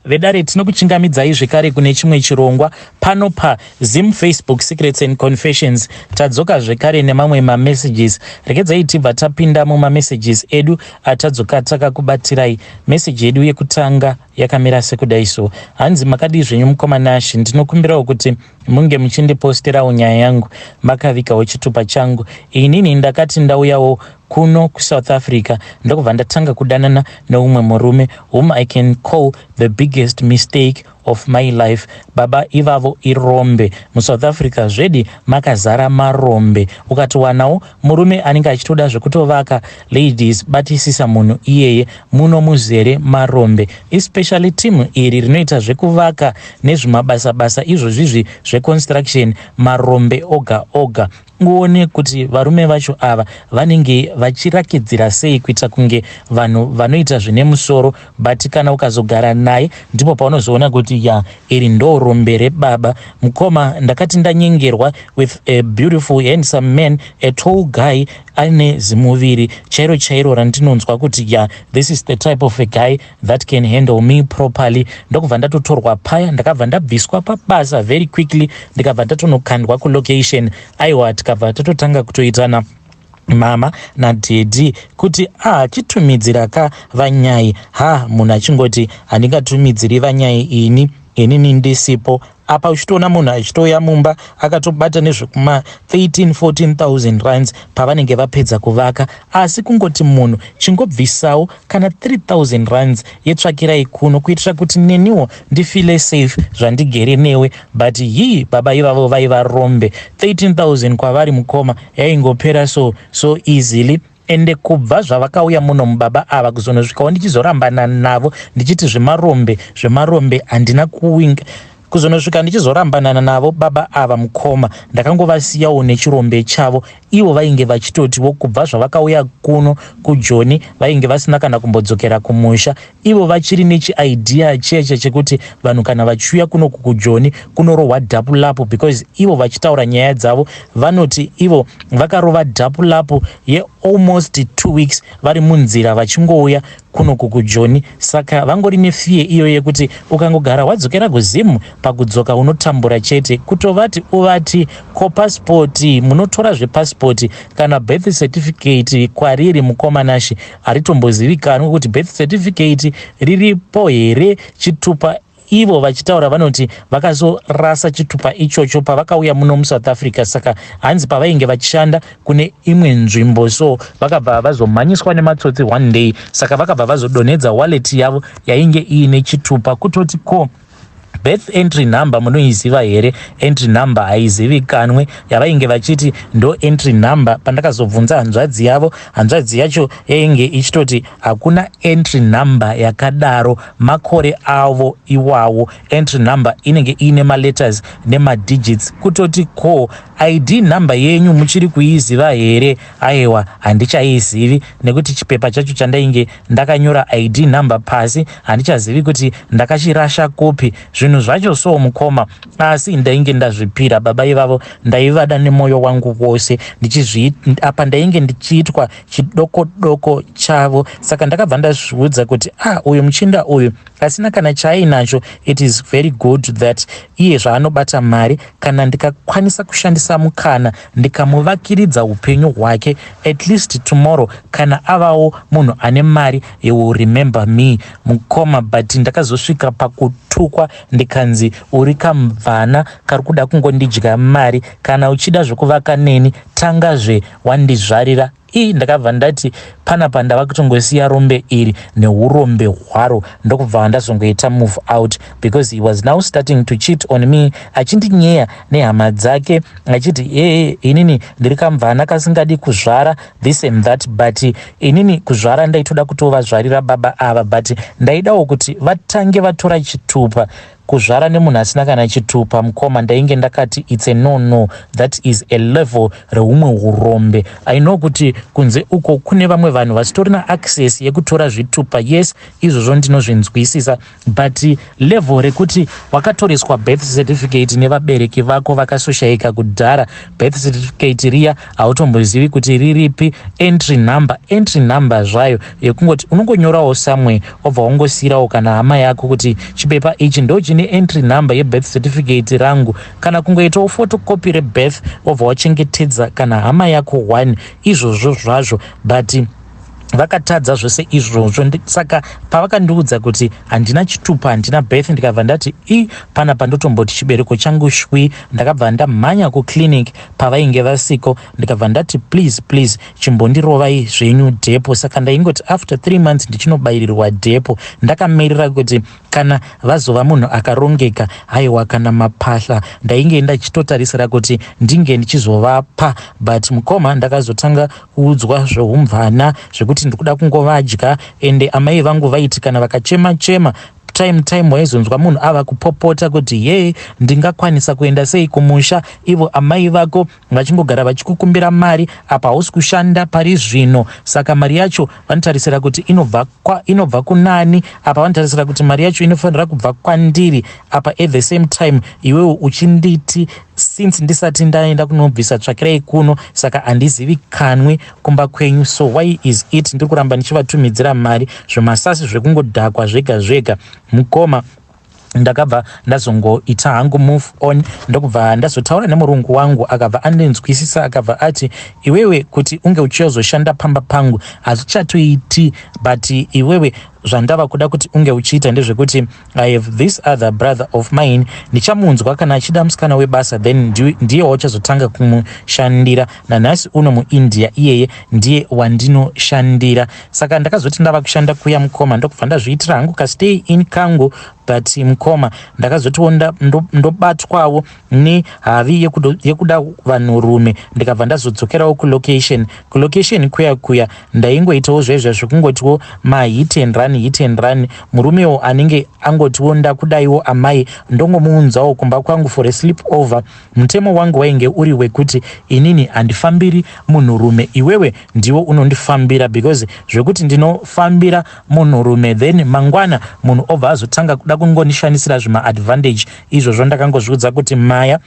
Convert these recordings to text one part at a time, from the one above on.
Vedare, tinokuchingamidzai zvekare kune chimwe chirongwa pano paZim Facebook Secrets and Confessions. Tadzoka zvekare nemamwe mamessages. Regedzai tibva tapinda mumamessages edu atadzoka takakubatirai. Meseji yedu yekutanga yakamira sekudai so. Hanzi, "Makadii zvenyu mukoma Nashi? Ndinokumbirawo kuti munge muchindiposterawo nyaya yangu makavigawo chitupa changu. Inini ndakati ndauyawo kuno kuSouth Africa, ndokubva ndatanga kudanana neumwe murume whom I can call the biggest mistake of my life. Baba ivavo irombe. MuSouth Africa zvedi makazara marombe. Ukatowanawo murume anenge achitoda zvekutovaka, ladies, batisisa munhu iyeye. Muno muzere marombe, especially timu iri rinoita zvekuvaka nezvimabasa-basa izvozvizvi zveconstruction. Marombe oga oga. Uone kuti varume vacho ava vanenge vachirakidzira sei kuita kunge vanhu vanoita zvine musoro, but kana ukazogara naye ndipo paunozoona kuti ya, iri ndo rombe rebaba. Mukoma, ndakati ndanyengerwa with a beautiful handsome man, a tall guy, ane zimuviri chairo chairo randinonzwa kuti ya, this is the type of a guy that can handle me properly. Ndokubva ndatotorwa paya, ndakabva ndabviswa pabasa very quickly, ndikabva ndatonokandwa kulocation. Aiwa, tikabva tatotanga kutoitana mama nadhedhi kuti a, chitumidzira ka vanyai." Ha, munhu achingoti, "Handingatumidziri vanyai ini, inini ndisipo." Apa uchitoona munhu achitouya mumba akatobata nezvekuma 13 14,000 rands pavanenge vapedza kuvaka, asi kungoti munhu chingobvisawo kana 3000 rands yetsvakirai kuno kuitira kuti neniwo ndifeele safe zvandigere newe. But hii, baba ivavo vaiva rombe. 13,000 kwavari, mukoma, yaingopera so so easily. Ende kubva zvavakauya muno mubaba ava kuzonosvikawo ndichizorambana navo, ndichiti zvemarombe zvemarombe handina kuwinga, kuzonosvika ndichizorambanana navo baba ava, mukoma, ndakangovasiyawo nechirombe chavo. Ivo vainge vachitotiwo kubva zvavakauya kuno kuJoni vainge vasina kana kumbodzokera kumusha. Ivo vachiri nechiidea cheche chekuti vanhu kana vachiuya kuno kuJoni kunorohwa dhapulapu, because ivo vachitaura nyaya dzavo vanoti ivo vakarova dhapulapu yealmost 2 weeks vari munzira vachingouya kuno kuJoni. Saka vangori nefear iyo yekuti ukangogara wadzokera kuZimu, pakudzoka unotambura chete. Kutovati uvati ko pasipoti, munotora zvepasipoti kana birth certificate kwariri, mukoma Nashi, haritombozivikanwi kuti birth certificate riripo here. Chitupa, ivo vachitaura vanoti vakazorasa chitupa ichocho pavakauya muno muSouth Africa. Saka hanzi pavainge vachishanda kune imwe nzvimbo, so vakabva vazomhanyiswa nematsotsi one day, saka vakabva vazodonhedza wallet yavo yainge iine chitupa. Kutoti ko birth entry number munoiziva here? Entry number haizivikanwe yavainge vachiti ndo entry number. Pandakazobvunza hanzvadzi yavo, hanzvadzi yacho yainge ichitoti hakuna entry number yakadaro. Makore avo iwawo, entry number inenge iine maletters nemadigits. Kutoti ko ID number yenyu muchiri kuiziva here? Aiwa, handichaizivi nekuti chipepa chacho chandainge ndakanyora ID number pasi handichazivi kuti ndakachirasha kupi. Zvinhu zvacho so, mukoma, asi ndainge ndazvipira baba ivavo, ndaivada nemwoyo wangu wose. Apa ndainge ndichiitwa chidoko doko chavo. Saka ndakabva ndazviudza kuti ah, uyu muchinda uyu asina kana chaainacho, it is very good that iye zvaanobata mari, kana ndikakwanisa kushandisa mukana ndikamuvakiridza upenyu hwake, at least tomorrow kana avawo munhu ane mari, he will remember me, mukoma. But ndakazosvika pakutukwa, ndikanzi, "Uri kamvana kari kuda kungondidya mari. Kana uchida zvekuvaka neni, tangazve wandizvarira." I ndakabva ndati panapa ndava kutongosiya rombe iri neurombe hwaro, ndokubva ndazongoita move out, because he was now starting to cheat on me, achindinyeya nehama dzake achiti, "Ee, inini ndiri kamvana kasingadi kuzvara," this and that. But inini kuzvara ndaitoda kutovazvarira baba ava, but ndaidawo kuti vatange vatora chitupa. Kuzvara nemunhu asina kana chitupa, mukoma, ndainge ndakati it's a no no. That is a level reumwe urombe. I know kuti kunze uko kune vamwe vanhu vasitorina access yekutora zvitupa. Yes, izvozvo ndinozvinzwisisa, but level rekuti wakatoreswa birth certificate nevabereki vako vakasoshayika kudhara, birth certificate riya hautombozivi kuti riripi, entry number, entry number zvayo yekungoti unongonyorawo somewhere, wobva wangosiyirawo kana hama yako kuti chipepa ichi ndo chine entry number yebirth certificate rangu, kana kungoitawo photocopy rebirth, wobva wachengetedza kana hama yako one, izvozvo zvazvo. But vakatadza zvose izvozvo. Saka pavakandiudza kuti handina chitupa, handina birth, ndikabva ndati i panapa ndotomboti chibereko changu shwi. Ndakabva ndamhanya kuclinic pavainge vasiko, ndikabva ndati, "Please, please, chimbondirovai zvenyu depo." Saka ndaingoti after 3 months ndichinobayirirwa depo, ndakamirira kuti kana vazova munhu akarongeka. Haiwa, kana mapahla ndainge ndachitotarisira kuti ndinge ndichizovapa. But mukoma, ndakazotanga kuudzwa zveumvana zvekuti ndikuda kungovadya. Ende amai vangu vaiti kana vakachema chema, time time waizonzwa munhu ava kupopota kuti, "Ye, ndingakwanisa kuenda sei kumusha ivo amai vako vachingogara vachikukumbira mari? Apa hausi kushanda pari zvino, saka mari yacho vanotarisira kuti inobva kunani? Apa vanotarisira kuti mari yacho inofanira kubva kwandiri. Apa at the same time iwewo uchinditi since ndisati ndaenda kunobvisa tsvakirai kuno, saka handizivikanwi kumba kwenyu. So why is it ndiri kuramba ndichivatumidzira mari?" Zvemasasi zvekungodhakwa zvega zvega. Mukoma, ndakabva ndazongoita hangu move on, ndokubva ndazotaura nemurungu wangu. Akabva andinzwisisa, akabva ati, "Iwewe kuti unge uchizoshanda pamba pangu hazvichatoiti, but iwewe zvandava kuda kuti unge uchiita ndezvekuti I have this other brother of mine, ndichamunzwa kana achida musikana webasa, then ndiye wauchazotanga kumushandira." Nanhasi uno muIndia iyeye ndiye wandinoshandira. Saka ndakazoti ndava kushanda kuya, mukoma, ndokubva ndazviitira hangu kastay in kangu. But mukoma, ndakazotiwo ndobatwawo nehavi yekuda vanhurume, ndikabva ndazodzokerawo kulocation. Kulocation kuya kuya ndaingoitawo zvaizva zvekungotiwo mahit and run, hit and run. Murumewo anenge angotiwo, "Ndakudaiwo amai," ndongomuunzawo kumba kwangu for a sleep over. Mutemo wangu wainge uri wekuti inini handifambiri munhurume, iwewe ndiwo unondifambira, because zvekuti ndinofambira munhurume, then mangwana munhu obva azotanga kuda kungondishandisira zvimaadvantage, izvozvo ndakangozviudza kuti maya.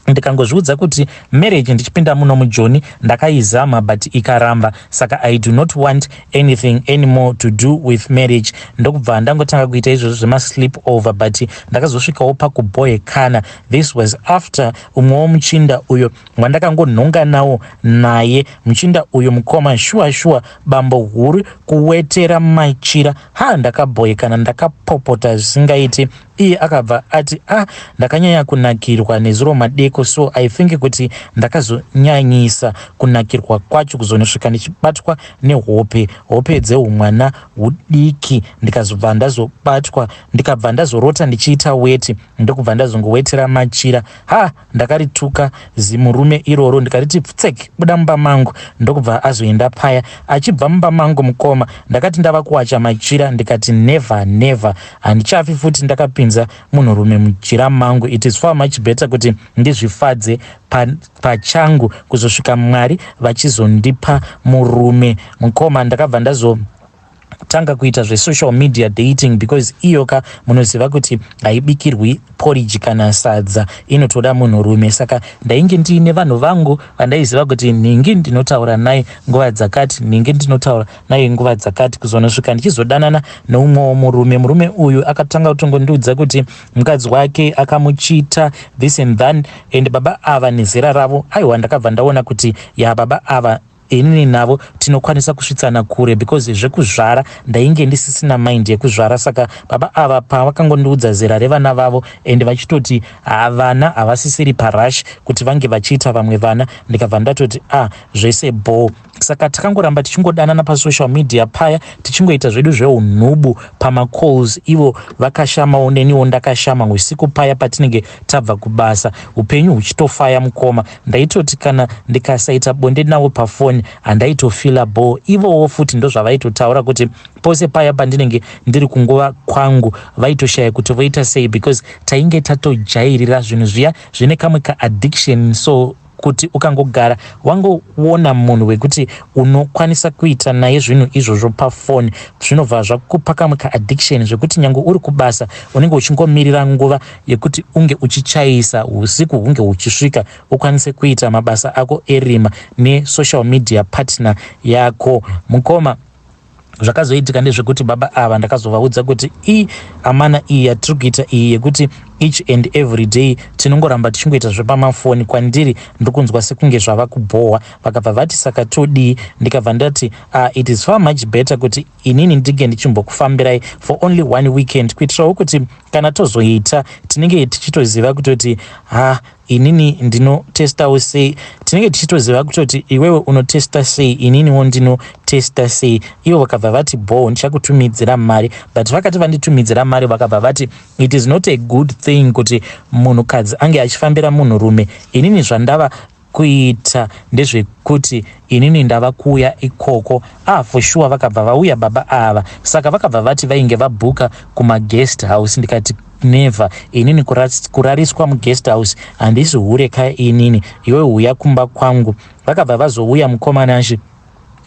Ndikangozviudza kuti marriage ndichipinda muno mujoni ndakaizama, but ikaramba, saka I do not want anything anymore to do with marriage. Ndokubva ndangotanga kuita izvozvo zvemasleep over, but ndakazosvikawo pakuboyekana. This was after umwewo muchinda uyo wandakangonhonga nawo naye. Muchinda uyu, mukoma, shuwa shuwa, bambo huru kuwetera machira. Ha, ndakabhoyekana, ndakapopota zvisingaiti. Iye akabva ati, "Ah, ndakanyanya kunakirwa nezuro madeko, so I think kuti ndakazonyanyisa kunakirwa kwacho kuzonosvika ndichibatwa nehope, hope dzeumwana hudiki. Ndikazobva ndazobatwa, ndikabva ndazorota ndichiita weti, ndokubva ndazongowetera machira." Ha, ndakarituka zimurume iroro, ndikariti, "Pfutsek, buda mumba mangu." Ndokubva azoenda paya. Achibva mumba mangu, mukoma, ndakati ndava kuwacha machira, ndikati, "Never, never, handichafi futi ndakapinza munhurume mujira mangu. It is far much better kuti ndizvifadze pachangu kuzosvika Mwari vachizondipa murume." Mukoma, ndakabva ndazo tanga kuita zvesocial media dating, because iyoka munoziva kuti haibikirwi porridge kana sadza, inotoda munhurume. Saka ndainge ndiine vanhu vangu vandaiziva kuti nhingi ndinotaura naye nguva dzakati, nhingi ndinotaura naye nguva dzakati, kuzonosvika ndichizodanana neumwewo murume. Murume uyu akatanga kutongondiudza kuti mukadzi wake akamuchita, this and that, and baba ava nezera ravo. Aiwa, ndakabva ndaona kuti ya, baba ava inini navo tinokwanisa kusvitsana kure, because zvekuzvara ndainge ndisisina mind yekuzvara. Saka baba ava pavakangondiudza zera revana vavo, and vachitoti havana, havasisiri parush kuti vange vachiita vamwe vana, ndikabva ndatoti, "A ah, zvese bo." Saka takangoramba tichingodanana pasocial media paya, tichingoita zvedu zveunhubu pamacalls, ivo vakashamawo, neniwo ndakashama, usiku paya patinenge tabva kubasa, upenyu huchitofaya. Mukoma, ndaitoti kana ndikasaita bonde navo pafoni pafoni handaitofila bho. Ivowo futi ndozvavaitotaura kuti pose paya pandinenge ndiri kunguva kwangu vaitoshaya kuti voita sei, because tainge tatojairira zvinhu zviya zvine kamwe kaaddiction. So kuti ukangogara wangoona munhu wekuti unokwanisa kuita naye zvinhu izvozvo pafoni, zvinobva zvakupa kamwe kaaddiction, zvekuti nyange uri kubasa unenge uchingomirira nguva yekuti unge uchichaisa usiku hunge huchisvika, ukwanise kuita mabasa ako erima nesocial media partner yako. Mukoma, zvakazoitika ndezvekuti baba ava ndakazovaudza kuti i amana iyi yatiri kuita iyi yekuti each and every day tinongoramba tichingoita zvepamafoni, kwandiri ndiri kunzwa sekunge zvava kubhohwa. Vakabva vati, "Saka todii?" Ndikabva ndati, "It is far much better kuti inini ndinge ndichimbokufambirai for only one weekend, kuitirawo kuti kana tozoita tinenge tichitoziva kutoti ha, inini ndinotestawo sei, tinenge tichitoziva kutoti iwewe unotesta sei, ininiwo ndinotesta sei." Ivo vakabva vati, "Bo, ndichakutumidzira mari." But vakati vanditumidzira mari, vakabva vati it is not a good thing kuti munhukadzi ange achifambira munhurume. Inini zvandava kuita ndezvekuti inini ndava kuuya ikoko. Ah, for sure. Vakabva vauya baba ava. Saka vakabva vati vainge vabhuka kumaguest house. Ndikati, "Never, inini kurariswa muguest house handisi hure ka inini. Iwe uya kumba kwangu." Vakabva vazouya, mukomanashi,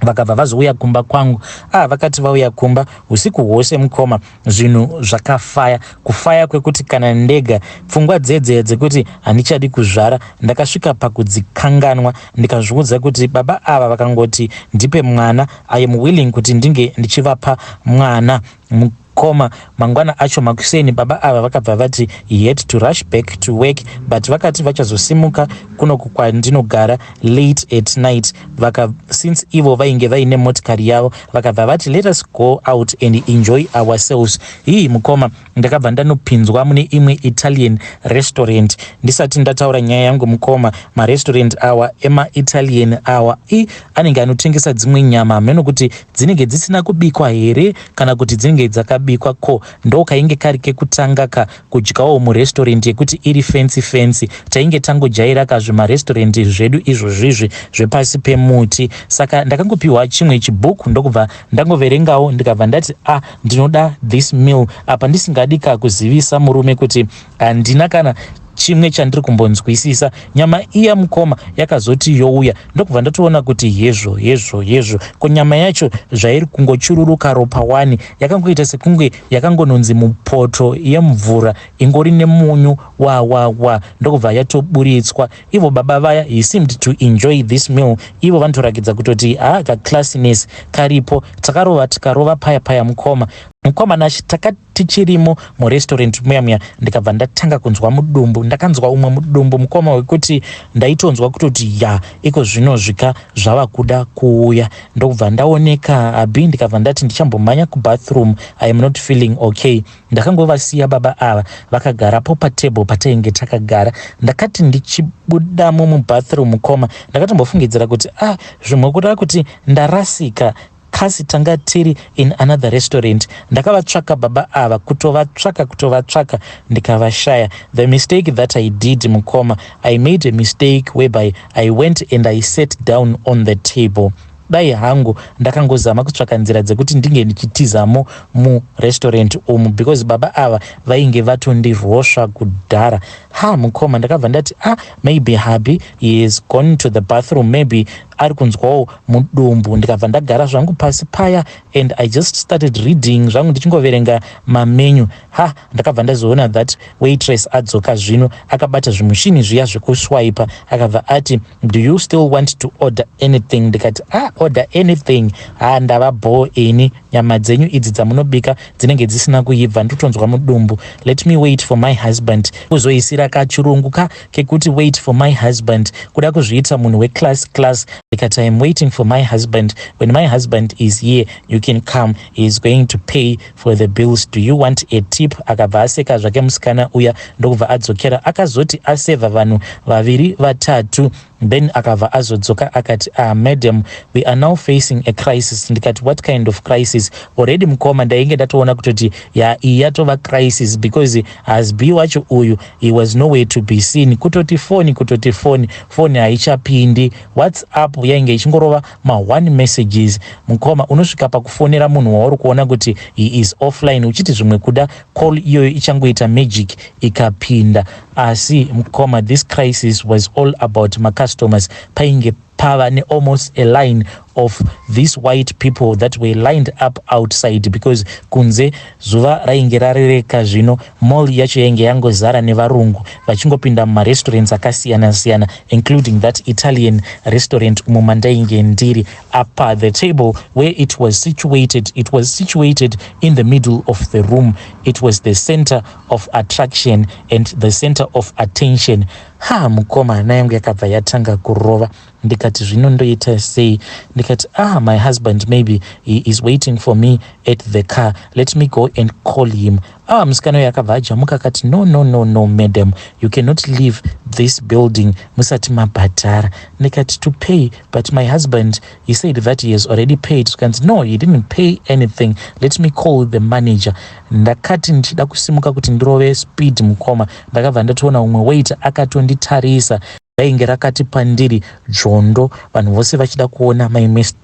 vakabva vazouya kumba kwangu. Ah, vakati vauya kumba usiku hwose, mukoma, zvinhu zvakafaya, kufaya kwekuti kana ndega pfungwa dzedze dzekuti handichadi kuzvara ndakasvika pakudzikanganwa. Ndikazviudza kuti baba ava vakangoti ndipe mwana, I am willing kuti ndinge ndichivapa mwana. Mukoma, mangwana acho makuseni baba ava vakabva vati he had to rush back to work, but vakati vachazosimuka kunoku kwandinogara late at night. Vaka since ivo vainge vaine motikari yavo, vakabva vati, "Let us go out and enjoy ourselves." Hii, mukoma, ndakabva ndanopinzwa mune imwe Italian restaurant. Ndisati ndataura nyaya yangu, mukoma, marestaurant awa emaItalian awa i anenge anotengesa dzimwe nyama, hameno kuti dzinenge dzisina kubikwa here kana kuti dzinenge dzakabikwa. Ko ndo kainge kari kekutanga ka kudyawo murestaurant yekuti iri fancy fancy. Tainge tangojaira kazvimarestaurant zvedu izvozvizvi zvepasi pemuti. Saka ndakangopiwa chimwe chibhuku, ndokubva ndangoverengawo, ndikabva ndati, "Ah, ndinoda this meal." Apa ndisingadi kuzivisa murume kuti handina kana chimwe chandiri kumbonzwisisa. Nyama iya, mukoma, yakazoti youya, ndokubva ndatoona kuti hezvo, hezvo, hezvo, ko nyama yacho zvairi kungochururuka ropa wani? Yakangoita sekunge yakangononzi mupoto yemvura ingori nemunyu wawawa. Ndokubva yatoburitswa. Ivo baba vaya, he seemed to enjoy this meal. Ivo vanotorakidza kutoti haa, kaclassiness karipo. Takarova, tikarova paya paya, mukoma. Mukoma Nashi, takati tichirimo murestaurant muya muya, ndikabva ndatanga kunzwa mudumbu. Ndakanzwa umwe mudumbu, mukoma, wekuti ndaitonzwa kutoti ya, iko zvino zvika zvava kuda kuuya. Ndokubva ndaoneka abi, ndikabva ndati ndichambomhanya kubathroom, I am not feeling okay. Ndakangovasiya baba ava vakagarapo patable patainge takagara. Ndakati ndichibudamo mubathroom, mukoma, ndakatombofungidzira kuti, ah, zvimwe kureva kuti ndarasika kasi tanga tiri in another restaurant. Ndakavatsvaka baba ava, kutovatsvaka, kutovatsvaka, ndikavashaya. The mistake that I did, mukoma, I made a mistake whereby I went and I sat down on the table. Dai hangu ndakangozama kutsvaka nzira dzekuti ndinge ndichitizamo murestaurant umu, because baba ava vainge vatondirosva kudhara. Ha, mukoma, ndakabva ndati, "Ah, maybe hubby, he is gone to the bathroom, maybe ari kunzwawo mudumbu." Ndikabva ndagara zvangu pasi paya and I just started reading zvangu, ndichingoverenga mamenu. Ha, ndakabva ndazoona that waitress adzoka zvino akabata zvimushini zviya zvekuswipa. Akabva ati, "Do you still want to order anything?" Ndikati, "Ah, order anything? Ha, ndava bho ini. Nyama dzenyu idzi dzamunobika dzinenge dzisina kuibva, ndotonzwa mudumbu. Let me wait for my husband." Kuzoisira kachirungu ka kekuti "wait for my husband", kuda kuzviita munhu weclass class. Ndikati, "I am waiting for my husband. When my husband is here, you can come. He is going to pay for the bills. Do you want a tip?" Akabva aseka zvake musikana uya, ndokubva adzokera. Akazoti asevha vanhu vaviri vatatu. Then akabva azodzoka akati, "Ah, madam, we are now facing a crisis." Ndikati, "What kind of crisis?" Already, mukoma, ndainge ndatoona kutoti ya, iyi yatova crisis because husband wacho uyu, he was nowhere to be seen. Kutoti foni, kutoti foni, foni haichapindi. WhatsApp yainge ichingorova ma1 messages. Mukoma, unosvika pakufonera munhu wauri kuona kuti he is offline, uchiti zvimwe kuda call iyoyo ichangoita magic ikapinda. Asi mukoma, this crisis was all about macustomers. Painge pava nealmost a line of these white people that were lined up outside because kunze zuva rainge rarereka. Zvino mall yacho yainge yangozara nevarungu vachingopinda mumarestaurants akasiyana-siyana, including that Italian restaurant umo mandainge ndiri. Apa the table where it was situated, it was situated in the middle of the room. It was the center of attraction and the center of attention. Ha, mukoma, hana yangu yakabva yatanga kurova. Ndikati, "Zvino ndoita sei?" Ndikati, "Ah, my husband, maybe he is waiting for me at the car. Let me go and call him." Ah, musikana uyo akabva ajamuka akati, "No, no, no, no, madam, you cannot leave this building musati mabhadhara." Ndikati, "To pay? But my husband, he said that he has already paid." Zvikanzi, "No, he didn't pay anything. Let me call the manager." Ndakati ndichida kusimuka kuti ndirove speed, mukoma, ndakabva ndatoona umwe waiter akatonditarisa. Rainge rakati pandiri dzvondo, vanhu vose vachida kuona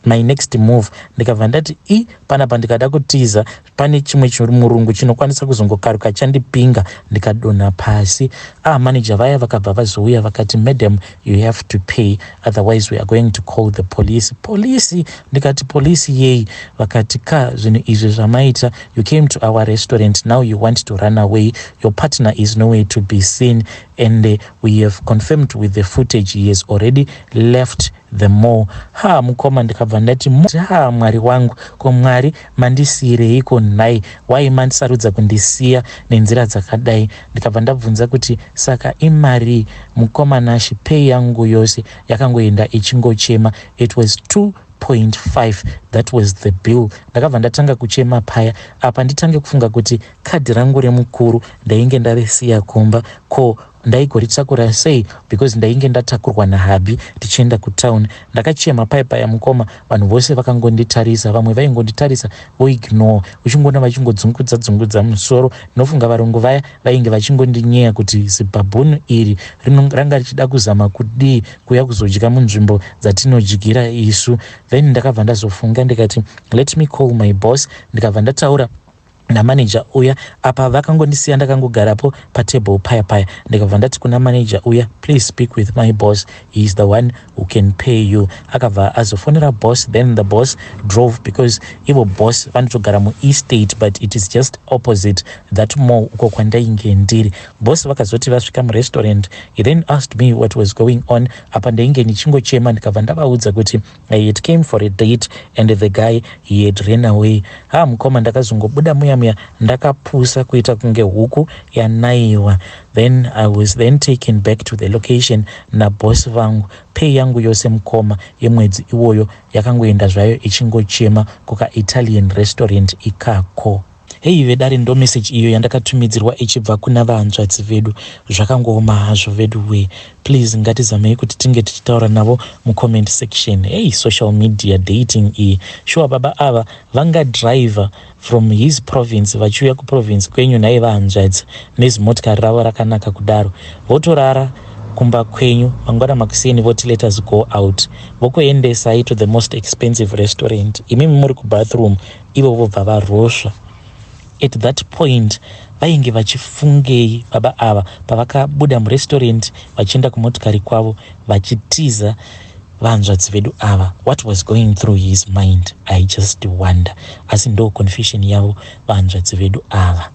my next move. Ndikabva ndati, "I, panapa ndikada kutiza, pane chimwe chimurungu chinokwanisa kuzongokaruka chandipinga ndikadonha pasi." Ah, manager vaya vakabva vazouya vakati, "Madam, you have to pay, otherwise we are going to call the police." "Polisi?" Ndikati, "Polisi yei?" Vakati, "Ka, zvinhu izvi zvamaita, you came to our restaurant, now you want to run away. Your partner is nowhere to be seen and we have confirmed with the footage he has already left the mall." Ha, mukoma, ndikabva ndati, "Ha, Mwari wangu, ko Mwari mandisiyireiko nhai? Wai mandisarudza kundisiya nenzira dzakadai?" Ndikabva ndabvunza kuti, "Saka imari?" Mukoma Nashi, pay yangu yose yakangoenda ichingochema. It was 2.5, that was the bill. Ndakabva ndatanga kuchema paya. Apa nditange kufunga kuti kadhi rangu remukuru ndainge ndarisiya kumba, ko ndaigoritakura sei? Because ndainge ndatakurwa nahubby tichienda kutown. Ndakachema pai paya, mukoma, vanhu vose vakangonditarisa. Vamwe vaingonditarisa voignore, uchingoona vachingodzungudza dzungudza musoro. Ndinofunga varungu vaya vainge vachingondinyeya kuti zibhabhunu iri ranga richida kuzama kudii kuuya kuzodya munzvimbo dzatinodyira isu. Then ndakabva ndazofunga ndikati, "Let me call my boss." Ndikabva ndataura namanager uya. Apa vakangondisiya ndakangogarapo patable paya paya. Ndikabva ndati kuna manager uya, "Please speak with my boss. He is the one who can pay you." Akabva azofonera boss. Then the boss drove because ivo boss vanotogara muestate, but it is just opposite that mall uko kwandainge ndiri. Boss vakazoti vasvika murestaurant, he then asked me what was going on. Apa ndainge ndichingochema. Ndikabva ndavaudza kuti it came for a date and the guy, he had ran away. Ha, mukoma, ndakazongobuda muya muya ndakapusa kuita kunge huku yanaiwa. Then I was then taken back to the location naboss vangu. Pay yangu yose, mukoma, yemwedzi iwoyo yakangoenda zvayo ichingochema kukaItalian restaurant ikako. Hei vedare, ndo message iyo yandakatumidzirwa ichibva kuna vahanzvadzi vedu. Zvakangooma hazvo vedu we. Please, ngatizamei kuti tinge tichitaura navo mucomment section. Hei, social media dating iyi, shuwa baba ava vangadriver from his province vachiuya kuprovince kwenyu nhai vahanzvadzi, nezimotikari ravo rakanaka kudaro, votorara kumba kwenyu, mangwana makuseni voti, "Let us go out," vokuendesai to the most expensive restaurant, imimi muri kubathroom, ivo vobva varosva. At that point vainge vachifungei baba ava pavakabuda murestaurant vachienda kumotikari kwavo vachitiza vanzvadzi vedu ava? What was going through his mind? I just wonder. Asi ndo confession yavo vanzvadzi vedu ava.